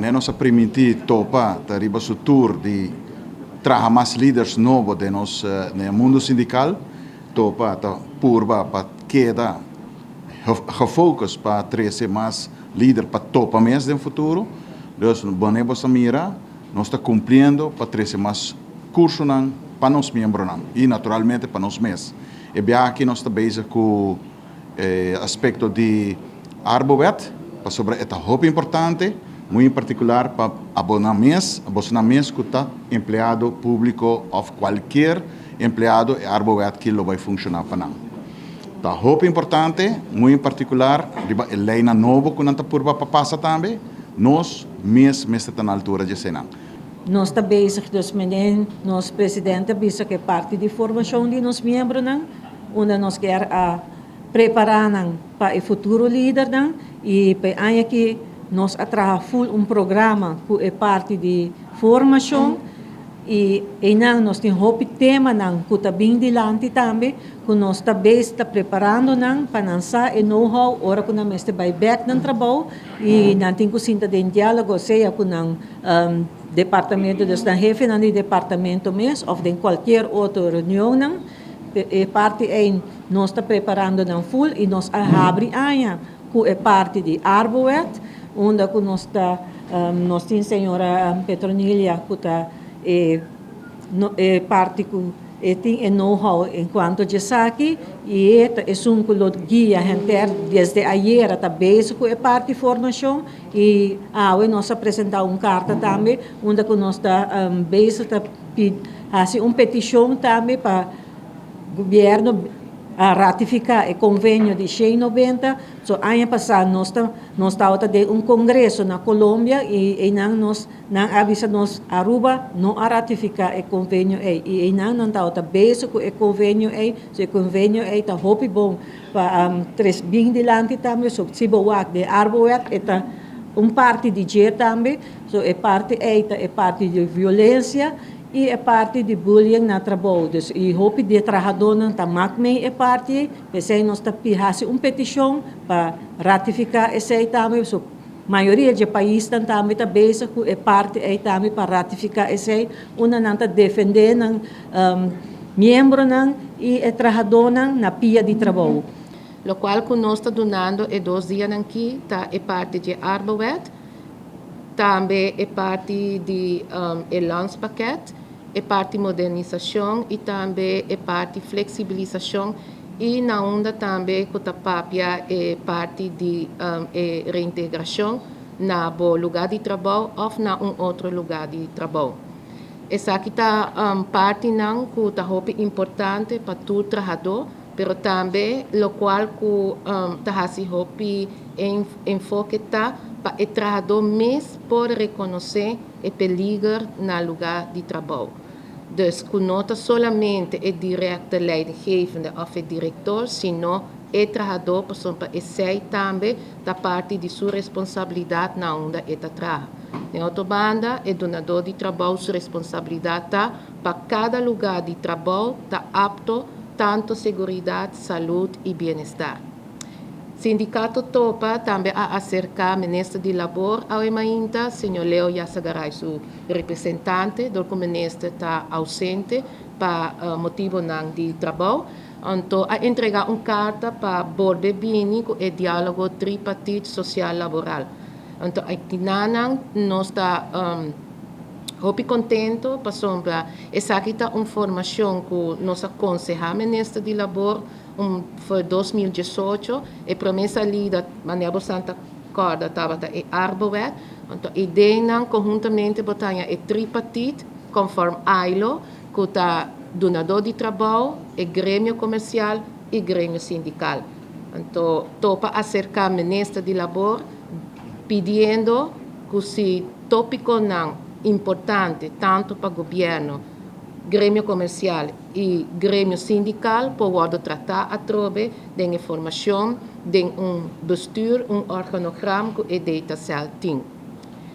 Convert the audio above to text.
Manera nos a primintí, Topa ta riba su tur di traha mas liders nobo den nos den e mundu sindikal. Topa ta purba pa keda gefocus pa trese mas lider pa Topa mes den futuro. Dus manera bo sa mira, nos ta kumpliendo pa trese mas kursonan pa nos miembronan i naturalmente pa nos mes. E biaha aki nos ta bezig ku e aspekto di Arbowet, pasobra e ta hopi importante, muy en partikular pa abonan mes, bosonan mes ku ta empleado públiko òf kualkier empleado e Arbowet ki lo bai funshoná pa nan. Ta hopi importante, muy en partikular riba e leinan nobo ku nan ta purba pa pasa tambe, nos mes mester ta na altura di eseinan. Nos ta bezig dus menen nos presidente a bisa ku e parti di formashon di nos miembronan, unda nos kier a prepará nan pa e futuro lidernan i pa e aña aki nos a traha ful un programa ku e parti di formashon i einan nos tin hopi temanan ku ta bin dilanti tambe ku nos ta bes ta preparando nan pa nan sa e know how ora ku nan mester bai bek nan trabou i nan tin ku sinta den dialogo sea ku nan departamento, dus nan hefenan di departamento mes of den cualkier otro reunionnan. E parti ei nos ta preparando nan ful i nos a habri aña ku e parti di Arbowet, unda ku nos ta nos tin señora Petronilia ku ta e e parti ku e tin e know how en cuanto djesaki i e ta esun ku lo guia henter desde ayera ta bezig ku e parti formacion i awe nos a presenta un carta tambe unda ku nos ta bezig ta hasi un petishon tambe pa gobièrnu a ratifiká e konvenio di shen 90. So aña pasá nos ta nos tabata den un kongreso na Colombia i einan nos nan a bisa nos Aruba no a ratifiká e konvenio ei i einan nan tabata bezig ku e konvenio ei. So e konvenio ei ta hopi bon pa tres bin dilanti tambe. So si bo wak den Arbowet e ta un parti di dje tambe. So e parti ei ta e parti di violensia i e parti di bullying na trabou. Dus i hopi di e trahadónan ta mak mei e parti ei. P'esei nos ta hasi un petishon pa ratifiká esei tambe. So mayoria dje paisnan tambe ta bezig ku e parti ei tambe pa ratifiká esei, unda nan ta defendé nan miembronan i e trahadónan na pia di trabou. Lokual ku nos ta dunando e dos dianan ki ta e parti dje Arbowet, Tambe e parti di e landspakket, e parti modernisashon i tambe e parti fleksibilisashon i na unda tambe ku ta papia e parti di e reintegrashon na bo lugá di trabou òf na un otro lugá di trabou. Esaki ta partinan ku ta hopi importante pa tur trahadó, pero tambe lokual ku ta hasi hopi enfoke ta pa e trahadó mes por rekonosé e peliger na lugá di trabou. Dus ku no ta solamente e direkte leidinggevende òf e direktor, sino e trahadó pasobra pa esei tambe ta parti di su responsabilidat na unda e ta traha. Den otro banda, e dunadó di trabou su responsabilidat ta pa kada lugá di trabou ta apto tanto seguridat, salud i bienestar. Sindikato Topa tambe a aserká Minister di Labor awe mainta, señor Leo Yassagaray su representante, dor ku minister ta ausente pa motibonan di trabou. Anto a entregá un karta pa bolbe bini ku e diálogo tripartit sosial laboral. Anto akinanan nos ta hopi kontento pasobra esaki ta un formashon ku nos a konsehá Minister di Labor un for 2018. E promé salida, manera bosan ta kòrda, tabata e Arbowet. Anto ideanan konhuntamente bo ta haña e tripartit konform ILO ku ta dunadó di trabou, e gremio komersial i gremio sindikal. Anto topa aserká Minister di Labor pidiendo ku si tópikonan importante tantu pa gobièrnu, gremio komersial i gremio sindikal por wòrdu tratá atrobe den e formashon den un bestuur, un organogram ku e datacel tin.